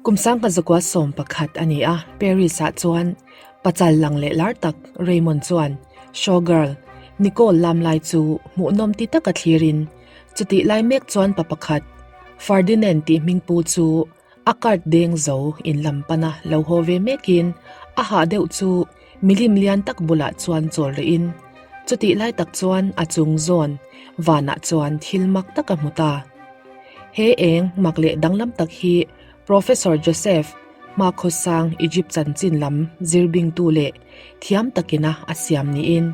Kum 1911 a ni a, Paris-ah chuan pachal lang leh lar tak Raymond chuan showgirl Nicole lam lai chu hmuhnawm ti taka thlirin chutih lai mek chuan pa pakhat Ferdinand tih hmingpu chu a card deng zo in lam pana lo haw ve mekin a hah deuh chu milim lian tak bulah chuan chawl rihin chutih lai tak chuan a chung zawn vanah chuan thil mak tak a hmu ta. He eng mak leh danglam tak hi Professor Joseph Hmakhawsang Egypt chanchin lam zirbingtu leh thiam takina a siam niin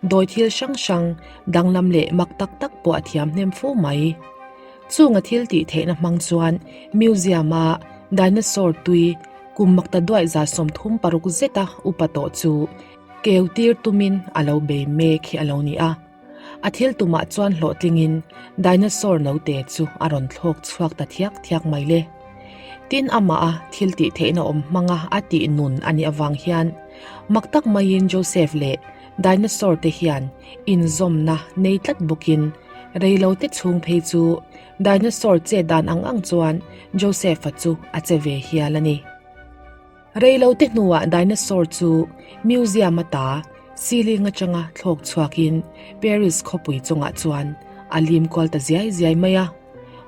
dawi thil hrang hrang danglam leh mak tak tak pawh a thiam hnem fo mai. Chunga thil tih theihna hmang chuan museum-a dinosaur tui kum makta duaih 36 zeta upa tawh chu keu tir tumin a lo bei mek hi a lo ni a. A thil tumah chuan hlawhtlingin dinosaur note chu a rawn thlawk chhuak ta thiak thiak mai le. Tin amah a thil tih theihna awm hmanga a tih nun a nih avang hian mak tak maiin Joseph leh dinosaur te hian inzawmna nei tlat bawkin reilote chhung phei chu dinosaur che dan ang ang chuan Joseph-a chu a che ve hial a ni. Reilote hnuah dinosaur chu museum ata ceiling atanga thlawk chhuakin Paris khawpui chungah chuan a lim kual ta ziai ziai mai a.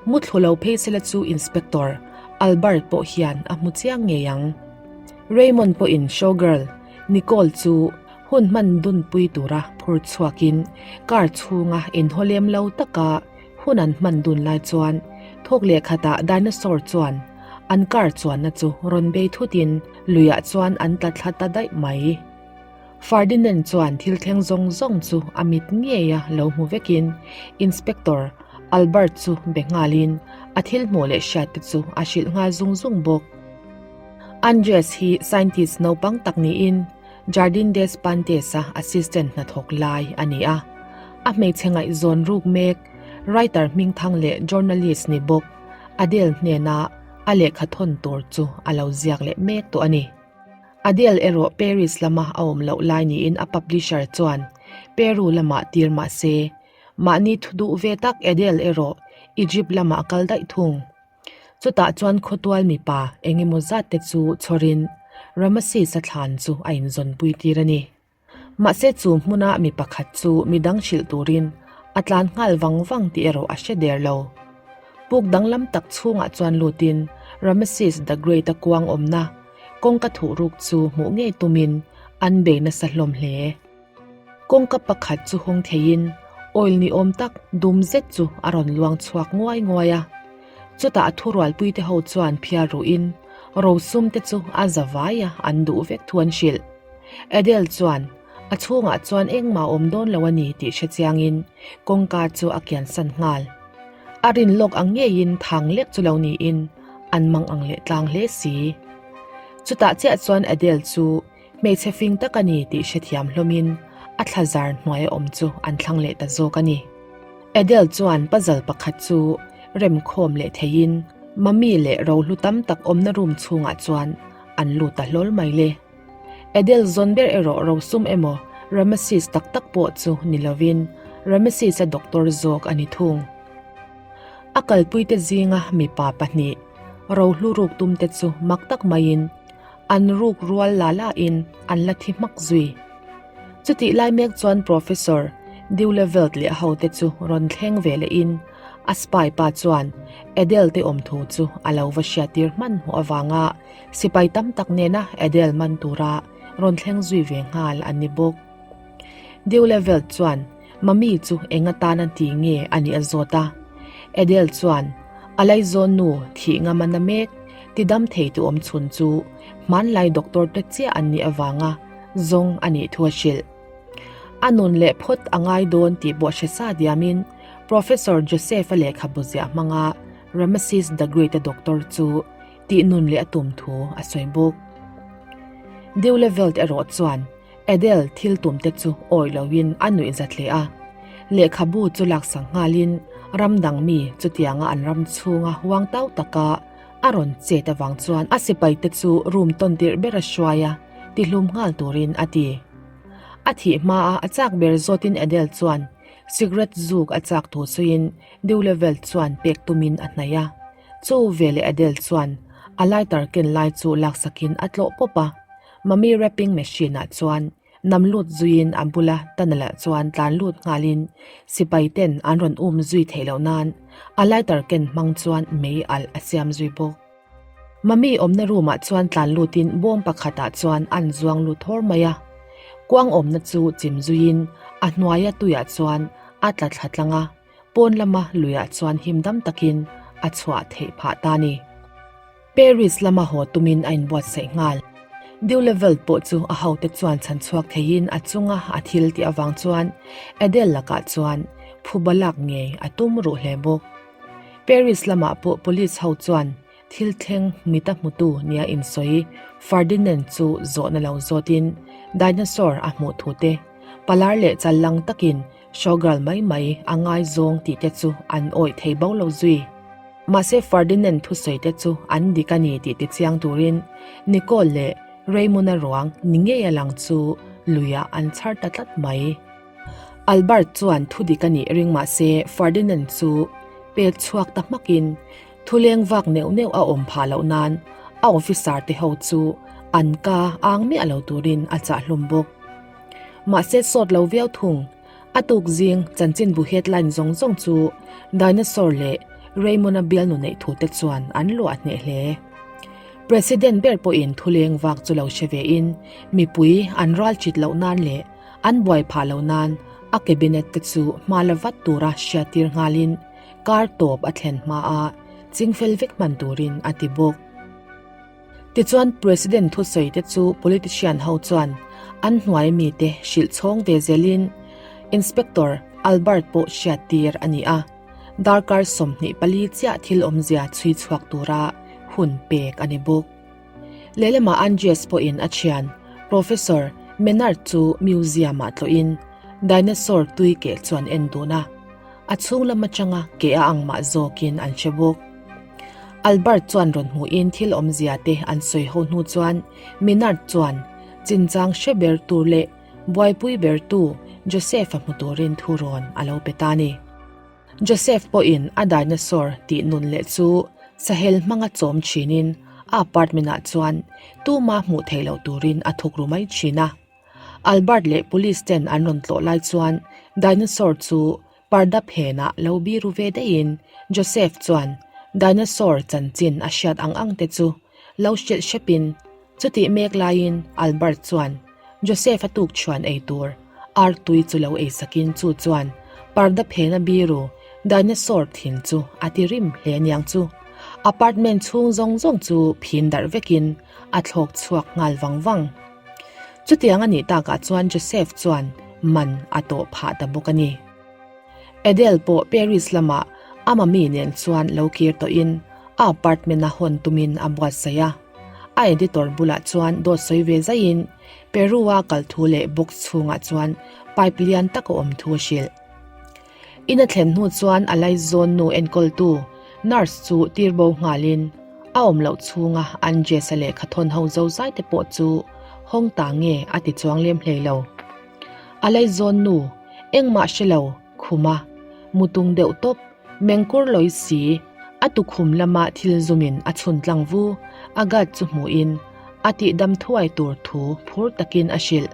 Muthlu lo phei sela chu Inspector Albert pawh hian a hmu chiang ngei ang. Raymond pawhin showgirl Nicole chu hun hman dunpui tura phur chhuakin car chhunga inhaw lem lo taka Hun an hman dun lai chuan thawk leh khatah dinosaur chuan an car chuanna chu rawn bei thutin luiah chuan an tla thla ta daih mai. Ferdinand chuan thil thleng zawng zawng chu a mit ngeia lo hmu vekin Inspector Albert chu be nghalin a thil hmuh leh hriat te chu a hrilh nghal zung zung bawk. Andres hi scientist naupang tak niin Jardin des Plantes-a assistant hnathawk lai a ni a. A hmeichhe ngaihzawn ruk mek, writer hmingthang leh journalist ni bawk Adele hnena a lehkha thawn tur chu a lo ziak leh mek tawh a ni. Adele erawh Paris lama a awm loh lai niin a publisher chuan Peru lamah tir mah se, mahni thu duh ve tak Adele erawh Egypt lamah a kal daih thung. Chutah chuan khawtual mipa eng emaw zat te chu chhawrin Ramasesa thlan chu a inzawnpui tir a ni. Mahse chu hmuna mi pakhat chu midang hrilh turin a tlan nghal vang vang tih erawh a hre der lo. Puk danglam tak chhungah chuan lutin Rameses the Great-a kuang awmna kawngka thuhruk chu hmuh ngei tumin an bei nasa hlawm hle. Kawngka pakhat chu hawng theiin oil ni awm tak dum zet chu a rawn luang chhuak nguai nguai a. Chutah a thurualpui te ho chuan phiar ruhin rosum te chu a za vai a an duh vek thu an hrilh. Adele chuan a chhungah chuan engmah awm dawn lo a ni tih hre chiangin kawngka chu a kiansan nghal. A rin lawk ang ngeiin thang lek chu lo niin an mang ang leh tlang hle si. Chutah chiah chuan Adele chu Hmeichhe fing tak a ni tih hrethiam hlawmin a thla zar hnuai a awm chu an thlang leh ta zawk a ni. Adele chuan puzzle pakhat chu remkhawm leh theiin Mummy leh rohlu tam tak awmna room chhungah chuan an lut ta hlawl mai le. Adele zawn ber erawh rosum emaw Rameses tak tak pawh chu ni lovin Rameses-a doctor zawk a ni thung. A kalpuite zinga mipa pahnih rohlu ruk tumte chu mak tak maiin An ruk rual la la in an la thi hmak zui. Chutih lai mek chuan Professor Dewleveld leh a hote chu rawn thleng ve leh in a spy pa chuan Adele te awm thu chu a lo va hriattir hmanhmawh avanga sipai tam tak nena Adele man tura rawn thleng zui ve nghal an ni bawk. Dewleveld chuan Mummy chu eng atana ti nge a nih a zawt a. Adele chuan a laizawn nu thih ngam a na mek tidam thei tu awm chhun chu hmanlai doctor te chiah an nih avanga zawng a nih thu a hrilh. A nun leh phawt a ngai dawn tih pawh hre sa diamin Professor Joseph-a lehkhabu ziah hmanga Rameses the Great-a doctor chu tih nun leh a tum thu a sawi bawk. Deuleveld erawh chuan Adele thil tum te chu awih loin a nuih zat hle a. Lehkhabu chu laksak nghalin ram dang mi chutianga an ram chhunga huang tau taka a rawn chet avang chuan a sipai te chu room tawn tirh ber a hruai a, tihlum nghal turin a ti. A thih hmaa a chak ber zawtin Adele chuan cigarette zuk a chak thu sawiin Dewleveld chuan pek tumin a hnaih a. Chu veleh Adele chuan A lighter ken lai chu laksakin a tlawh pawp a, Mami wrapping machine ah chuan nam lut zuiin a bula tunnel ah chuan tlan lut nghalin sipai ten an rawn um zui theih loh nan a lighter ken hmang chuan mei alh a siam zui bawk. Mami awmna room ah chuan tlan lutin bawm pakhat ah chuan an zuang lut thawr mai a, kuang awmna chu chim zuiin a hnuaia tuiah chuan a tla thla tlang a. Pawn lama luiah chuan him dam takin a chhuah theih phah ta ni. Paris lama haw tumin a inbuatsaih nghal. Dewleveld pawh chu a hote chuan chhan chhuak theiin a chunga a thil tih avang chuan Adele lakah chuan phuba lak ngei a tum ruh hle bawk. Paris lamah pawh police ho chuan Thil thleng mita hmutu nia insawi Ferdinand chu zawhna lo zawtin dinosaur a hmuh thu te, palar leh chal lang takin showgirl mai mai a ngaizawng tih te chu an awih thei bo lo zui. Mahse Ferdinand thusawi te chu an dik a ni tih tichiang turin Nicole leh Raymond-a ruang ni ngei a lang chu luiah an chhar ta tlat mai. Albert chuan thu dik a nih ring mahse Ferdinand chu pek chhuak ta hmakin Thuleng vak neuh neuh a awm phah loh nan a officer te ho chu an ka ang miah lo turin a chah hlum bawk. Mahse sawt lo viau thung, a tuk zing chanchinbu headline zawng zawng chu Dinosaur leh Raymond-a bialnu neih thu te chuan an luah hneh hle. President ber pawhin thuleng vak chu lo hre ve in mipui an ral chit loh nan leh an buai phah loh nan a cabinet te chu hma la vat tura hriattir nghalin Kar tawp a thlen hma a, chingfel vek hman turin a ti bawk. Tichuan President thusawi te chu politician ho chuan an hnuai mite hrilh chhawng ve zelin Inspector Albert pawh hriattir a ni a, darkar 24 chiah thil awmzia chhui chhuak tura hun pek a ni bawk. Lehlamah Andreas pawhin a thian Professor Menard chu museum-ah tlawhin dinosaur tui keh chu an en dun a, a chhung lam atanga keh a ang mah zawkin an hre bawk. Albert chuan rawn hmuhin thil awmzia te an sawi ho hnu chuan Menard chuan chinchang hre ber tur leh buaipui bertu Joseph-a hmu turin thu rawn a lo pe ta a ni. Joseph pawhin a dinosaur tih nun leh chu sahel hmanga chawm thinin a apartment ah chuan tuma hmuh theih loh turin a thuk ru mai thin a. Albert leh police ten an rawn tlawh lai chuan dinosaur chu parda phenah lo biru ve daihin Joseph chuan dinosaur chanchin a hriat ang ang te chu lo hrilh hrepin Chutih mek laiin Albert chuan Joseph a tuk chhuan ei tur artui chu lo ei sakin chu chuan parda phena biru dinosaur thin chu a ti rim hle niang chu. Apartment chhung zawng zawng chu phin darh vekin a thlawk chhuak nghal vang vang. Chutiang a nih takah chuan Joseph chuan man a tawh phah ta bawk a ni. Adele pawh Paris lamah a mami nen chuan lo kir tawhin a apartment a hawn tumin a buatsaih a. A editor bulah chuan dawt sawi ve zaihin Peru-a kal thu leh box chhungah chuan pipe lian tak a awm thu a hrilh. In a thlen hnu chuan a laizawn nu enkawltu nurse chu tir bo nghalin a awm loh chhunga Andres-a lehkha thawn ho zozai te pawh chu hawng ta nge a ti chuang lem hlei lo. A laizawn nu engmah hre lo khuma mutung deuh tawp Mengkur lawi si, a tukhum lama thil zumin a chhun tlang vu, a guard chu hmuhin a tihdam thuai tur thu phur takin a hrilh.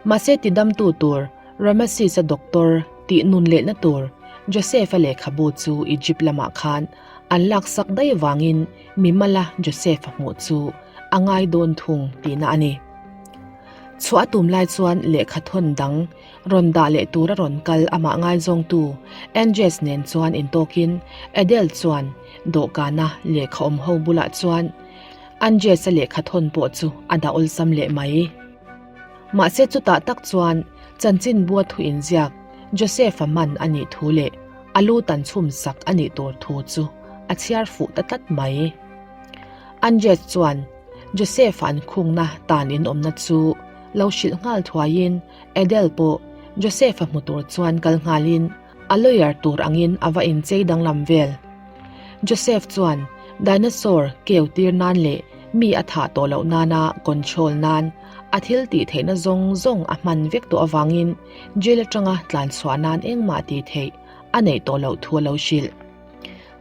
Mahse tidamtu tur Rameses-a doctor tih nun lehna tur Joseph-a lehkhabu chu Egypt lamah khan an laksak daih vangin mimala Joseph-a hmuh chu a ngai dawn thung tihna a ni. Chhuah a tum lai chuan lehkha thawn dang Rawn dah leh tura rawn kal amah ngaizawngtu Andres nen chuan intawkin Adele chuan dawhkana lehkha awm ho bulah chuan Andres-a lehkha thawn pawh chu a dah awlsam leh mai. Mahse chutah tak chuan chanchinbua thu inziak Joseph-a man a nih thu leh a lu tan chhum sak a nih tur thu chu a chhiar fuh ta tlat mai. Andres chuan Joseph-a an khungna tan inawmna chu lo hrilh nghal thuaiin Adele pawh Joseph-a hmu tur chuan kal nghalin a lawyer tur angin a va inchei danglam vel. Joseph chuan dinosaur keu tir nan leh mi a thah tawh loh nana control nan a thil tih theihna zawng zawng a hman vek tawh avangin jail atanga tlan chhuah nan engmah tih theih a neih tawh loh thu a lo hrilh.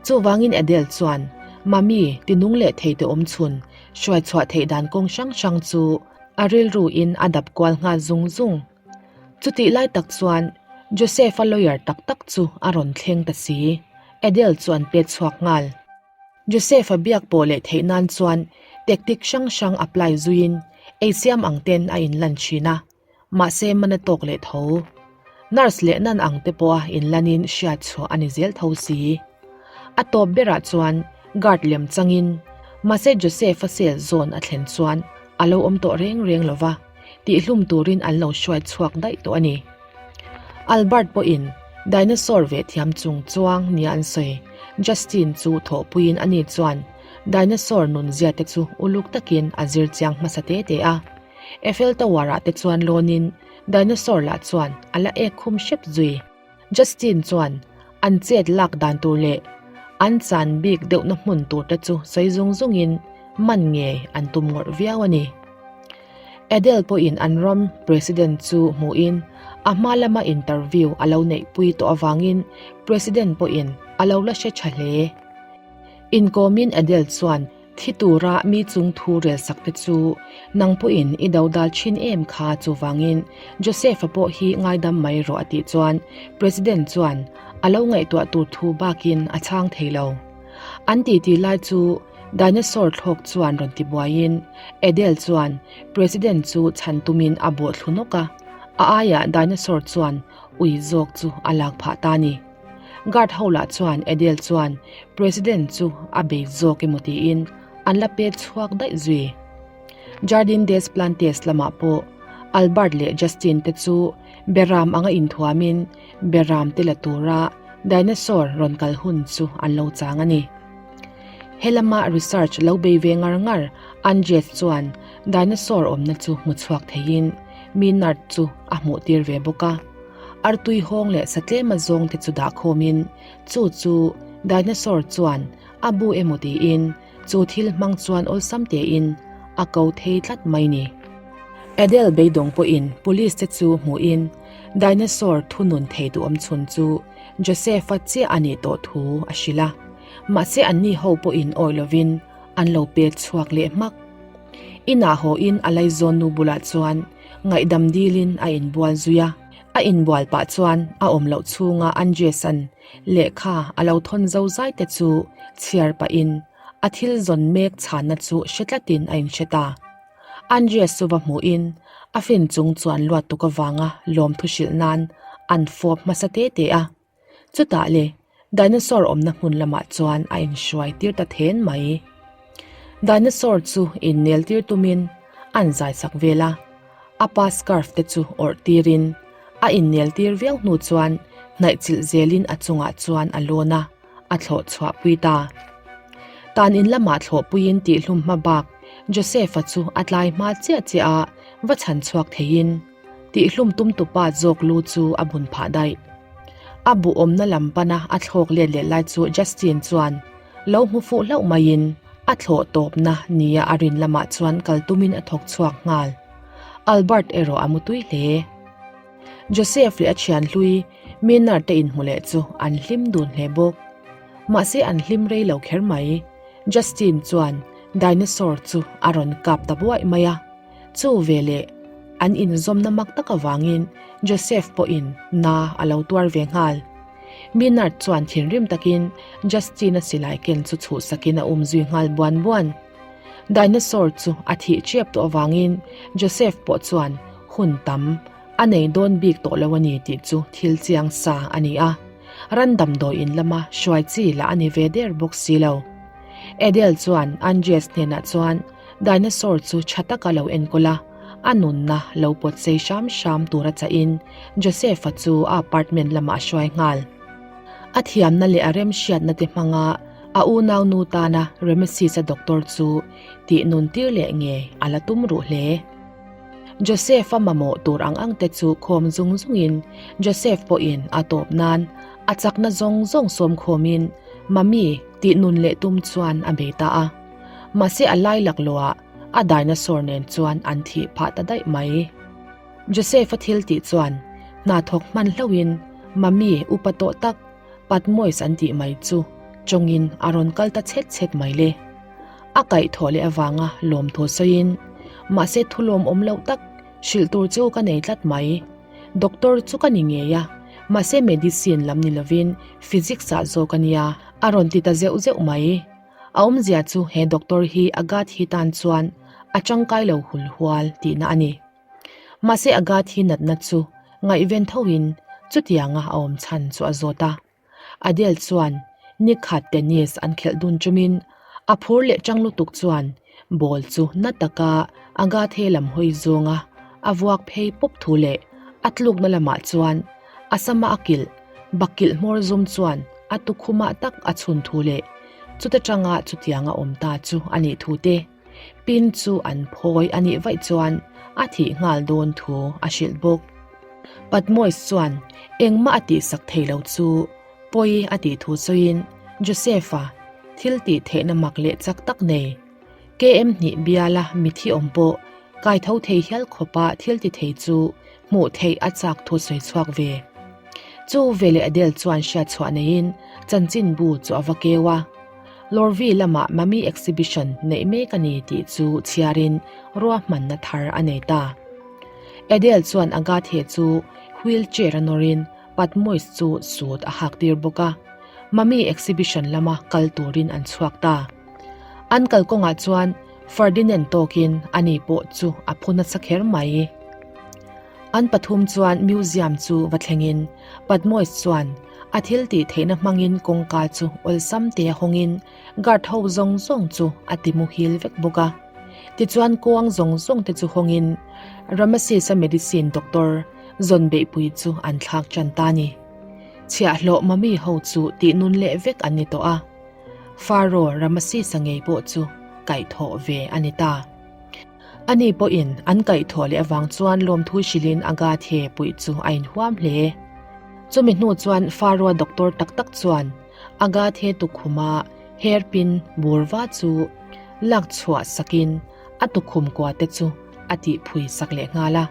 Chuvangin Adele chuan. Mami, tinung leh thei te awm chhun, hruai chhuah theih dan kawng hrang hrang chu a rilru in a dap kual nghal zung zung. Chutih lai tak chuan Joseph-a lawyer tak tak chu a rawn thleng ta si. Adele chu an pet chhuak nghal. Joseph-a biak pawh leh theih nan chuan tactic hrang hrang apply zuiin eisiam ang ten a inlan thin a, mahse man a tawk leh tho. Nurse leh nan ang te pawha inlanin hriat chhuah a ni zel tho si. A tawp berah chuan guard lem changin mahse Joseph-a cell zawn a thlen chuan a lo awm tawh reng reng lo va, tihhlum turin an lo hruai chhuak daih tawh a ni. Albert pawhin dinosaur ve thiam chung chuang nia an sawi. Justin chu thawhpuiin ani chuan dinosaur nunzia te chu uluk takin a zir chiang hmasa te te a. Eiffel Tower ah te chuan lawnin dinosaur lah chuan a la ek khum hrep zui. Justin chuan an chet lak dan tur leh an chan bik deuhna hmun tur te chu sawi zung zungin man ngei an tum ngawrh viau a ni. Adele pawhin an ram President chu hmuhin a hma lama interview a lo neihpui tawh avangin President pawhin a lo la hre tha hle. Inkawmin Adele chuan Thi tura mi chung thu relsak te chu nang pawhin i do dal thin em kha chuvangin Joseph-a pawh hi ngaidam mai rawh a tih chuan President chuan a lo ngaihtuah tur thu bakin a chhang thei lo. An titi lai chu Dinosaur thlawk chuan rawn ti buaiin Adele chuan President chu chhan tumin a bawh thlu nawk a, a aiah Dinosaur chuan ui zawk chu a lak phah ta ni. Guard ho lah chuan Adele chuan President chu a bei zawk emaw tiin an la pet chhuak daih zui. Jardin des Plantes lamah pawh Albert leh Justin te chu beram anga inthuamin beram te la tura dinosaur rawn kal hun chu an lo chang a ni. Helama research lo bei ve ngar ngar Andres chuan dinosaur awmna chu hmu chhuak theiin Minard chu a hmuh tir ve bawk a. Artui hawng leh satlema zawng te chu dah khawmin chu chu dinosaur chuan a bu emaw tiin chu thil hmang chuan awlsam tein a ko thei tlat mai ni. Adele beidawng pawhin police te chu hmuhin dinosaur thunun thei duhawm chhun chu Joseph-a chiah a nih tawh thu a hrilh a, mahse anni ho pawhin awih lovin an lo pek chhuak leh hmak. Inah hawhin a laizawn nu bulah chuan ngaihdam dilin a inbual zui a, a inbual pah chuan a awm loh chhunga Andreas-a'n lehkha a lo thawn zo zai te chu chhiar pahin a thil zawn mek chhanna chu hre tlatin a inhre ta. Andreas chu va hmuhin a fin chung chuan luat tuk avanga lawmthu hrilh nan an fawp hmasa te te a. Chutah le, dinosaur awmna hmun lamah chuan a inhruai tir ta then mai. Dinosaur chu innel tir tumin an zai sak vel a, a pa scarf te chu awrh tirin a innel tir viau hnu chuan hnaih chilh zelin a chungah chuan a lawn a, a thlawh chhuah pui ta. Tan in lamah thlawh puiin tihhlum hma bak Joseph-a chu a tlai hma chiah chiah a, va chhan chhuak theiin tihhlum tum tupa zawk lu chu a bun phah daih. A bu awmna lam pana a thlawk let leh lai chu Justin chuan lo hmu fuh hlauh maiin a thlawh tawpna nia a rin lamah chuan kal tumin a thawk chhuak nghal. Albert erawh a mutui hle. Joseph leh a thian hlui Minard te inhmu leh chu an hlim dun hle bawk. Mahse an hlim rei lo kher mai. Justin chuan dinosaur chu a rawn kap ta buaih mai a. Chu veleh an inzawmna mak tak avangin Joseph pawhin na a lo tuar ve nghal. Minard chuan thinrim takin Justin-a silai ken chu chhuhsakin a um zui nghal buan buan. Dinosaur chu a thih ṭiap tawh avangin Joseph pawh chuan hun tam a nei dawn bik tawh lo a ni tih chu thil chiang sa a ni a. Ran damdawiin lama hruai chi lah a ni ve der bawk si lo. Adele chuan Andreas hnenah chuan Dinosaur chu tha taka lo enkawl a, a nunna lo pawt sei hram hram tura chahin Joseph-a chu a apartment lamah a hruai nghal. A thiamna leh a remhriatna te hmanga a unaunu tana Remesis-a doctor chu tih nun tir leh nge a la tum ruh hle. Joseph-a mamawh tur ang ang te chu khawm zung zungin Joseph pawhin a tawp nan a chakna zawng zawng sawm khawmin Mummy tih nun leh tum chuan a bei ta a. Mahse a lai laklawhah a dinosaur nen chuan an thih phah ta daih mai. Joseph-a thil tih chuan hna thawk hman hlauhin Mummy upa tawh tak Patmois an tih mai chu. Chawngin a rawn kal ta chhet chhet mai le. A kaihthawh leh avanga lawmthu sawiin, Mahse thu lawmawm loh tak hrilh tur chu ka nei tlat mai. Doctor chu ka ni ngei a, mahse medicine lam ni lovin physics ah zawk a nia, a rawn ti ta zeuh zeuh mai. A awmzia chu he doctor hi Agathi tan chuan a tangkai lo hul hual tihna a ni. Mahse Agathi natna chu ngaihven thoin chutianga a awm chhan chu a zawt a. Adele chuan nikhat tennis an khelh dun chumin a phur leh chang lutuk chuan ball chu na taka Agathe lam hawi zawnga a vuak phei pawp thu leh a tlukna lamah chuan a sama a kilh bakkilh hmawr zum chuan a tukhumah tak a chhun thu leh chuta tanga chutianga awm ta chu a nih thu te pin chu an phawi a nih vaih chuan a thih nghal dawn thu a hrilh bawk. Patmos chuan engmah a tihsak thei lo chu pawi a tih thu sawiin Joseph-a thil tih theihna mak leh chak tak nei KM hnih biala mithi awm pawh kai tho thei hial khawpa thil ti thei chu hmuh theih a chak thu sawi chhuak ve. Chu veleh Adele chuan hriatchhuah neiin chanchinbu chu a va keu a. Lorvi lamah Mummy Exhibition neih mek a ni tih chu chhiarin ruahmanna thar a nei ta. Adele chuan Agathe chu wheel chair a nawrin Patmos chu suit a hak tir bawk a, Mummy Exhibition lama kal turin an chhuak ta. An kalkawngah chuan Ferdinand tawkin ani pawh chu a phu nasa kher mai. An pathum chuan museum chu va thlengin Patmos chuan a thil tih theihna hmangin kawngka chu awlsam te a hawngin guard ho zawng zawng chu a ti muhil vek bawk a. Tichuan kuang zawng zawng te chu hawngin Rameses-a medicine doctor zawn beihpui chu an thlak tan ta ni. Chhiahhlawh mummy ho chu tih nun leh vek an ni tawh a. Pharaoh Rameses-a ngei pawh chu kaihthawh ve a ni ta. Ani pawhin an kaihthawh leh avang chuan lawmthu hrilhin Agathe puih chu a inhuam hle. Chumi hnu chuan Pharaoh doctor tak tak chuan Agathe tukhuma hairpin bur va chu lak chhuah sakin a tukhum kua te chu a tihphui sak leh nghal a.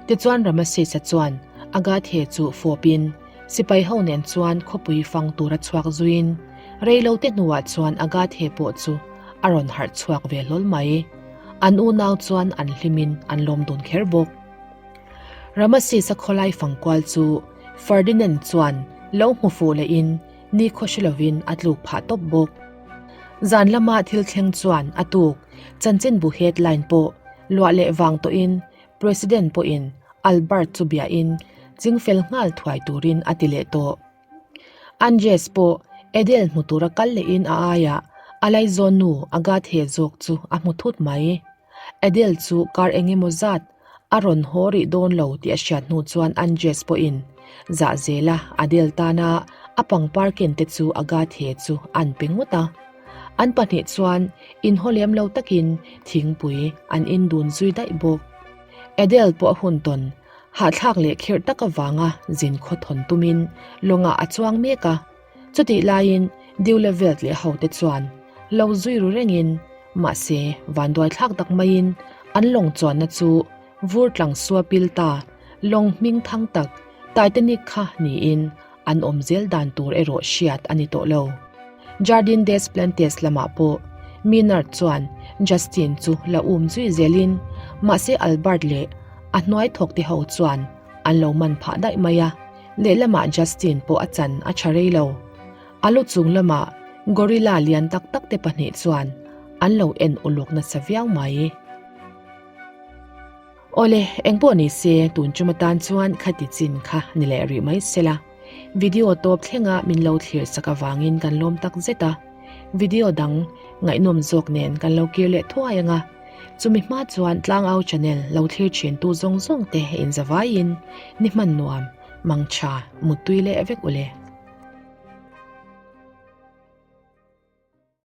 Tichuan Ramasesa chuan Agathe chu fawpin sipai ho nen chuan khawpui fang tura chhuak zuiin reilote hnuah chuan Agathe pawh chu a rawn harh chhuak ve hlawl mai. An unau chuan an hlimin an lawm dun kher bawk. Ramasesa khawlai fangkual chu Ferdinand chuan lo hmu fuh lehin nikhaw hre lovin a tluk phah tawp bawk. Zan lama thil thleng chuan a tuk chanchinbu headline pawh luah leh vang tawhin President pawhin Albert chu biahin chingfel nghal thuai turin a ti leh tawh. Andres pawh Adele hmu tura kal lehin a aiah a laizawn nu Agathe zawk chu a hmu thut mai. Adele chu kar eng emaw zat a rawn haw rih dawn lo tih a hriat hnu chuan Andres pawhin zah zela Adele tana a pangpar ken te chu Agathe chu an pe ngawt a. An pahnih chuan inhaw lem lo takin thingpui an indun zui daih bawk. Adele pawh a hun tawn Hahthlak leh khirh tak avanga zin khaw thawn tumin lawngah a chuang mek a, chutih laiin Diulevelt leh hote chuan lo zui ru rengin mahse vanduaithlak tak maiin an lawng chuanna chu vur tlang sua pil ta lawng hming thang tak Titanic kha niin an awm zel dan tur erawh hriat a ni tawh lo. Jardin des Plantes lamah pawh Minard chuan Justin chu la um zui zelin mahse Albert leh a hnuai thawk te ho chuan an lo man phah daih mai a, lehlamah Justin pawh a chan a tha rei lo. A lu chung lamah gorilla lian tak tak te pahnih chuan an lo en uluk nasa viau mai. Awle, engpawh ni se, tun chum atan chuan khati chin kha ni leh rih mai sela. Video tawp thlenga min lo thlir sak avangin kan lawm tak zet a. Video dang ngaihnawm zawk nen kan lo kir leh thuai ang a. Chumi hma chuan Tlangau channel lo thlir thin tu zawng zawng te inzavaiin ni hman nuam, mangtha, muttui leh vek ule.